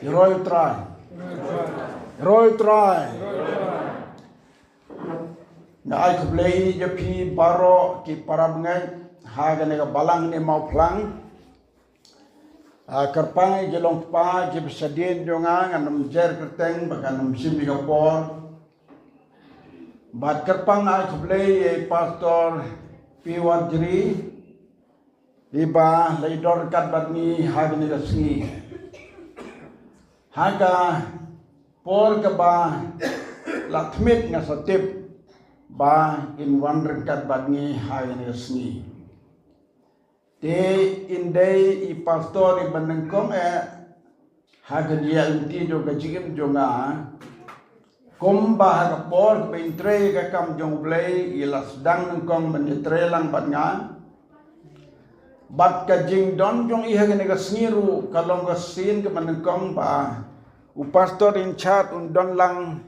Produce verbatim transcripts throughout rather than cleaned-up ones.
Ki roi u Trai. Ki roi u Trai. Nga ai khublei ïa phi baroh ki para bangeit ha kane ka balang ne Mawphlang. Ah, kyrpang ïa ki long kpa ki ba shadien jong nga, ngan ym jer kyrteng ba kan ym shim ïa ka por. Bad kyrpang ai khublei ïa i Pastor Piwat Jri, i ba la ïadon ryngkat bad ngi ha kane ka sngi. Ha ka por kaba la tmit nga sa tip ba in wan ryngkat bad ngi ha kane ka sngi. Te in dei i pastor i ba nyngkong eh ha ka jingïaid lynti jong ka jingim jong nga. Kumba ha ka por ba in trei ka kam jong U Blei, i la sdang nyngkong ban ïatrei lang bad nga. Bad ka jingdon jong i ha kane ka sngi ruh ka long ka sien kaba nyngkong ba u pastor in charge un don lang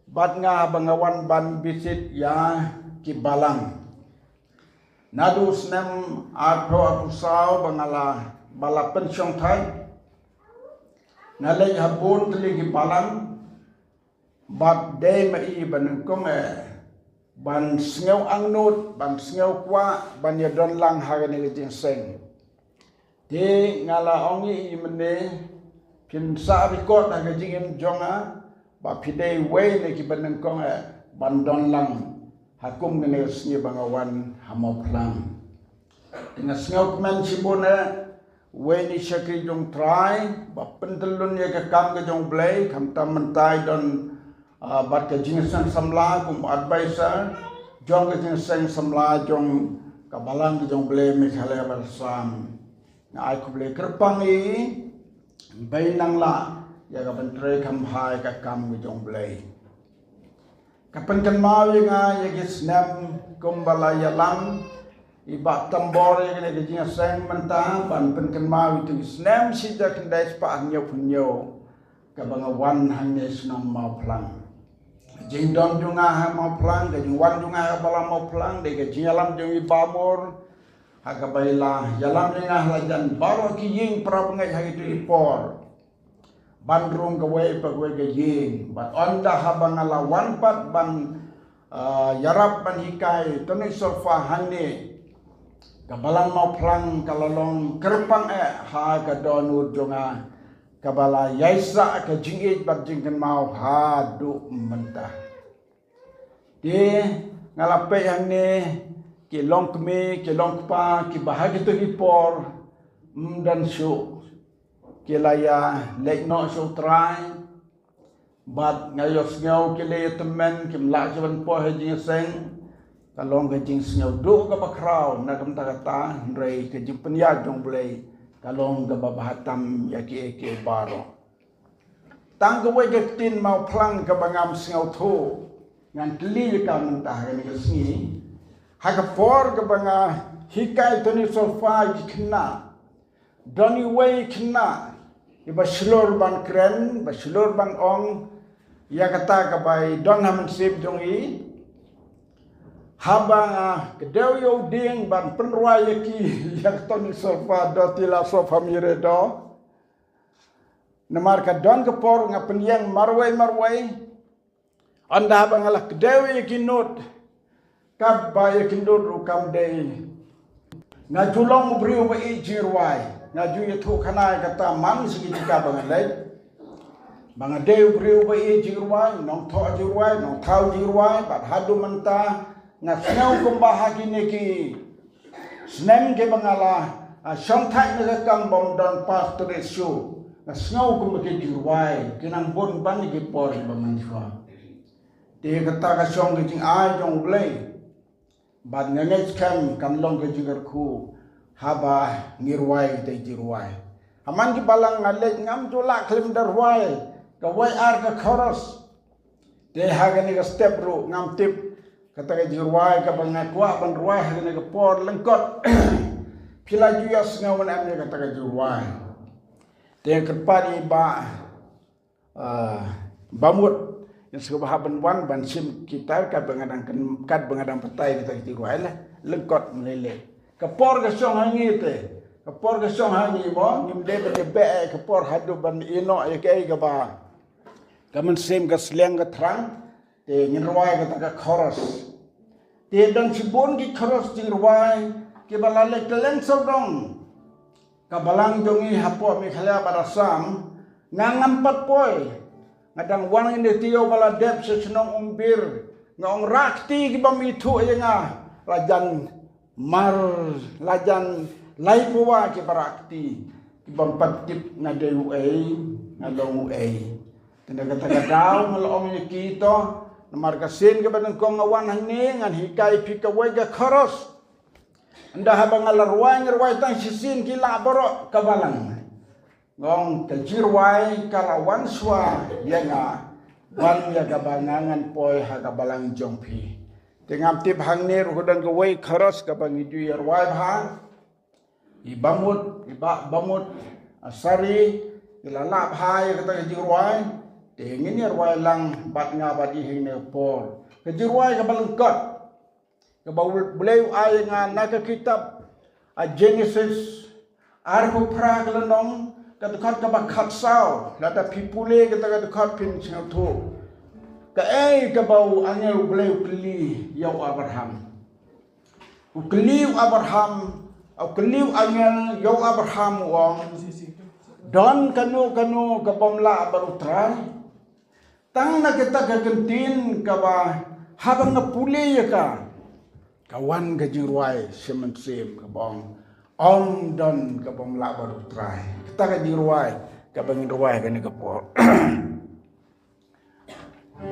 bad nga ba nga wan ban visit ïa ki balang. Naduh u snem arphew arphew saw ba nga la, ba la pynshong thait, nga leit ha bun tylli ki balang. Bad dei ma i ba nyngkong eh ban sngew angnud, ban sngew kwah ban ïadon lang ha kane ka jingseng. Te nga la ong ïa i mynne, phin sa record ha ka jingim jong nga ba phi dei wei na ki ba nyngkong eh ban don lang ha kum kane ka sngi ba nga wan ha Mawphlang. Te nga sngewkmen shibun eh, wei na i shakri jong U Trai ba pyntyllun ïa ka kam ka jong U Blei, khamtam mynta i don ah, bad ka jingseng samla kum advisor jong ka jingseng samla jong ka balang ka jong U Blei Meghalaya bad Assam. Nga ai khublei kyrpang ïa i ba in nang lah ïa ka ban trei kham bha ïa ka kam ka jong U Blei. Ka pynkynmaw ïa nga ïa ki snem kumba la ïalam i Bah Tambor ïa kane ka jingseng mynta ban pynkynmaw ïa ki snem shi hajar khyndai spah hynñiew phew hynñiew. Kaba nga wan hangne shnong Mawphlang. Jingdon jong nga ha Mawphlang, ka jingwan jong nga ha balang Mawphlang, dei ka jingïalam jong i Bah Mur. Ha kaba i la ïalam ïa nga ha la jan baroh ki ïing para bangeit ha kito ki por ban rung kawei pa kawei ka ïing. Bad ynda haba nga la wan pat ban ah, ïarap ban hikai tonic solfa hangne, ka balang Mawphlang ka la long kyrpang eh ha ka dohnud jong nga, kaba la ïaisah ka jingïeit bad jingkynmaw haduh mynta. Te nga la peit hangne ki longkmie ki longkpa kiba ha kito ki por ym don shuh ki la ïa leit noh sha U Trai. Bad nga ïohsngew ki la ïa tymmen kim lah shuh ban poi ha jingïaseng. Ka long ka jingsngew duh kaba khraw na ka bynta kata, hynrei ka jingpynïaid jong U Blei ka long kaba bha tam ïa kiei kiei baroh. Tang kawei ka ktien Mawphlang kaba ngam sngewthuh, ngan kylli ïa ka mynta ha kane ka sngi. Ha ka por kaba nga hikai tonic solfa ïa ki khynnah, don iwei i khynnah iba shlur ban kren, ba shlur ban ong ïa kata kaba i don ha mynsiem jong i. Haba nga kdew ïa u dieng ban pynrwai ïa ki ïa ka tonic solfa, do tila solfa mire do. Namar ka don ka por nga pynïeng marwei marwei. Ynda ba nga la kdew ïa ki nud, katba ïa ki nud ruh kam dei. Nga ju long u briew ba ïeit jingrwai, nga ju ïathuh khana ïa kata man sha ki jaka ba nga leit, ba nga dei u briew ba ïeit jingrwai, nongthoh jingrwai, nongthaw jingrwai. Bad haduh mynta nga sngew kumba ha kine ki snem kiba nga la, ah, shong thait na ka kam bym don pastorate shuh, nga sngew kumba ki jingrwai ki nang bun ban ïa ki por ba mynshuwa. Te kata ka shong ka jingai jong U Blei. Bad nga ngeit skhem kan long ka jingkyrkhu haba ngi rwai te jingrwai. Ha man ki balang nga leit ngam ju lah khlem da rwai kawei ar ka chorus. Te ha kane ka step ruh ngam tip kata ka jingrwai kaba nga kwah ban rwai ha kane ka por lyngkot. Phi la ju ïohsngew ne em ïa kata ka jingrwai? Te kyrpad ïa i Bah, ah, Bah Mut, in sngewbha ban wan ban shim ki tar katba nga dang kyn-, katba nga dang batai kata ka jingrwai la lyngkot mynlei lei. Ka por ka shong ha ngi te, Ka por ka shong ha ngi mo, ngim dei ban ïabeh ka por haduh ban ïehnoh ïa kaei kaba ka mynsiem ka sliang ka thrang. Te ngin rwai kata ka chorus. Te don shibun ki chorus jingrwai kiba la leh kylleng sawdong ka balang jong ngi hapoh Meghalaya bad Assam. Nga ngam pat poi, nga dang wan ngi ne tio ba la dep sha shnong Umbir. Nga ong rah kti ki bym ithuh ïa nga. La jan mar, la jan lai phew ki ba rah kti, ki bym pat tip nga dei uei, nga long uei. Te na kata ka daw nga la ong ïa ki to, namar ka sien kaba nyngkong nga wan hangne ngan hikai phi kawei ka chorus. Ynda haba nga la rwai, nga rwai tang shisien ki lah baroh ka balang. Nga ong ka jingrwai ka la wan shuwa ïa nga, wan ïa kaba nga ngan poi ha ka balang jong phi. Te ngam tip hangne ruh ka don kawei chorus kaba ngi ju ïa rwai bha. I Bamut, i Bah Bamut, a Sari, i la lah bha ïa kata ka jingrwai. Te ngin ïa rwai lang bad nga bad i hangne ka por. Ka jingrwai kaba lyngkot kaba U Blei u ai ïa nga na ka kitab a Genesis, arphew phra ka lynnong, ka dkhot kaba khatsaw. Lada phi pule kata ka dkhot phin sngewthuh kaei kaba u angel U Blei u kylli ïa u Abraham. U kylli u Abraham, u kylli u angel ïa u Abraham, u ong, don kano kano ka bym lah bad U Trai? Tang na kata ka kyntien kaba haba nga pule ïa ka, ka wan ka jingrwai sha mynsiem kaba ong, ym don ka bym lah bad U Trai. Kata ka jingrwai kaba ngin rwai kane ka por.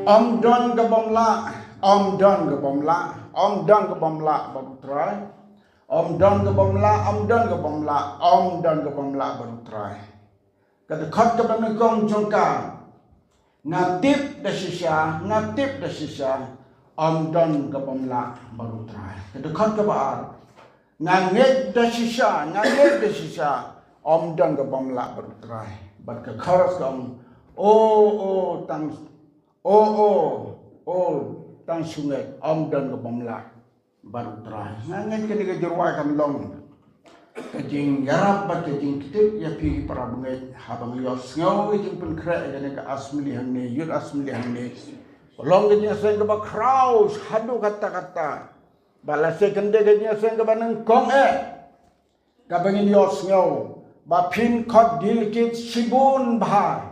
Ym don ka bym lah, ym don ka bym lah, ym don ka bym lah bad U Trai. Ym don ka bym lah, ym don ka bym lah, ym don ka bym lah bad U Trai. Ka dkhot kaba nyngkong jong ka, nga tip da shisha, nga tip da shisha, ym don ka bym lah bad U Trai. Ka dkhot kaba ar, nga ngeit da shisha, nga ngeit da shisha, ym don ka bym lah bad U Trai. Bad ka chorus ka ong, o, o, tang, o, o, o, tang shu ngeit, ym don ka bym lah bad U Trai. Nga ngeit kane ka jingrwai kan long ka jingïarap bad ka jingkit ïa phi ki para bangeit haba ngi ïohsngew ka jingpynkhreh ïa kane ka assembly hangne, youth assembly hangne. Ka long ka jingïaseng kaba khraw haduh katta katta. Bad la shisha ka dei ka jingïaseng kaba nyngkong eh kaba ngin ïohsngew ba phin khot delegate shibun bha.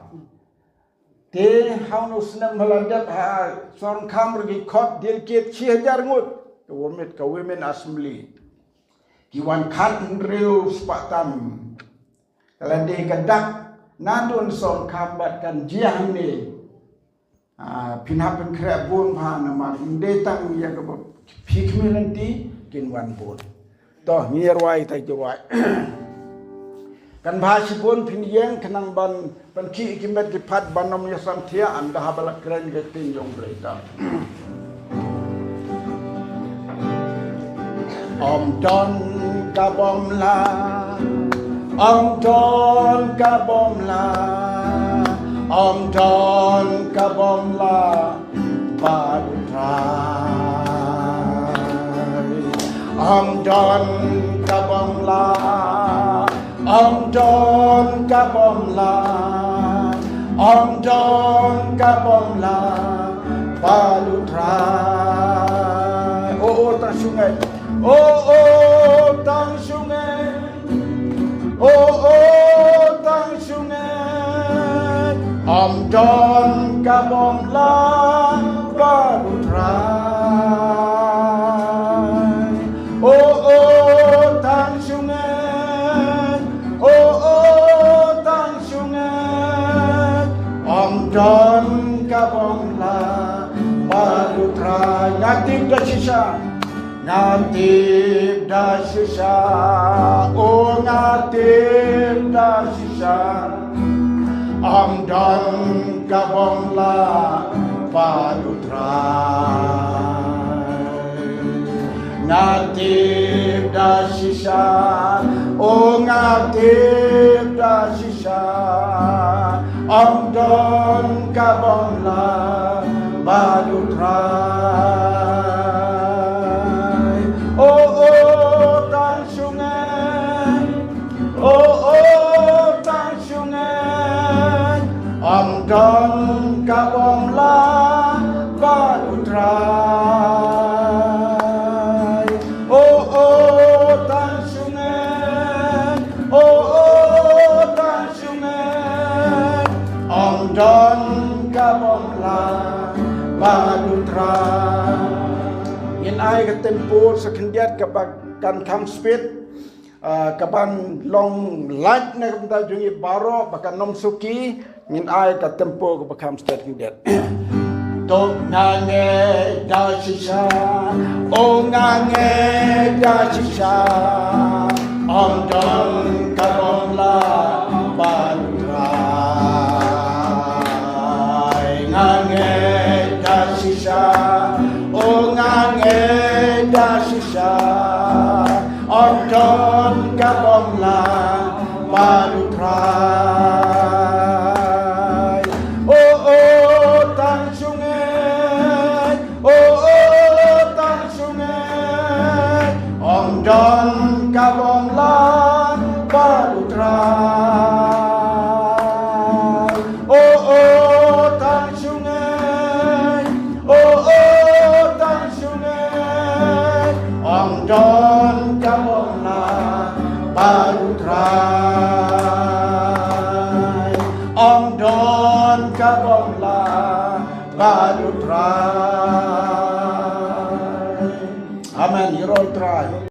Te ha une u snem ba la dep ha Sohryngkham ruh ki khot delegate shi hajar ngut. Ka women, ka women assembly ki wan khathynriew spah tam. Ka la dei ka dak naduh Sohryngkham bad kan jia hangne. Ah, phin hap pynkhreh bun bha namar ym dei tang ïa kaba phi khmih lynti, kin wan bun. To, ngi ïa rwai, ta ïa rwai. Kan bha shibun phin ïeng khnang ban pynkhih ki met ki phat ban ym ïa samthiah, ynda haba la kren ka ktien jong U Blei ta. Ym don ka bym lah, ym don ka bym lah, ym don ka bym lah bad U Trai. Ym don ka bym lah, ym don ka bym lah, ym don ka bym lah bad U Trai. O, o, tang shu ngeit. O, o, tang shu ngeit. O, o, tang shu ngeit. Ym don ka bym lah bad U Trai. O, o, tang shu ngeit. O, o, tang shu ngeit. Ym don ka bym lah bad U Trai. Nga tip da shisha. Nga tip da shisha, o nga tip da shisha. Ym don ka bym lah bad U Trai. Nga tip da shisha, o nga tip da shisha. Ym don ka bym lah bad U Trai. O, o, tang shu ngeit. ka bym lah bad U Trai. O, o, tang shu ngeit, o, o, tang shu ngeit, ym don ka bym lah bad U Trai. Ngin ai ka tempo sa khyndiat kaba kan kham speed. Ah, kaban long lait na ka bynta jong ngi baroh ba kan ym suki, ngin ai ka tempo kaba kham stet khyndiat. To nga ngeit da shisha, o nga ngeit da shisha, ym don ka bym lah bad U Trai. Nga ngeit da shisha, o nga ngeit da shisha, ym don ka bym lah bad U Trai. O, o, tang shu ngeit, o, o, tang shu ngeit, ym don ka bym lah bad U Trai. O, o, tang shu ngeit, o, o, tang shu ngeit, ym don ka bym lah bad U Trai. Ym don ka bym lah bad U Trai. Amen. Ïaroh Trai.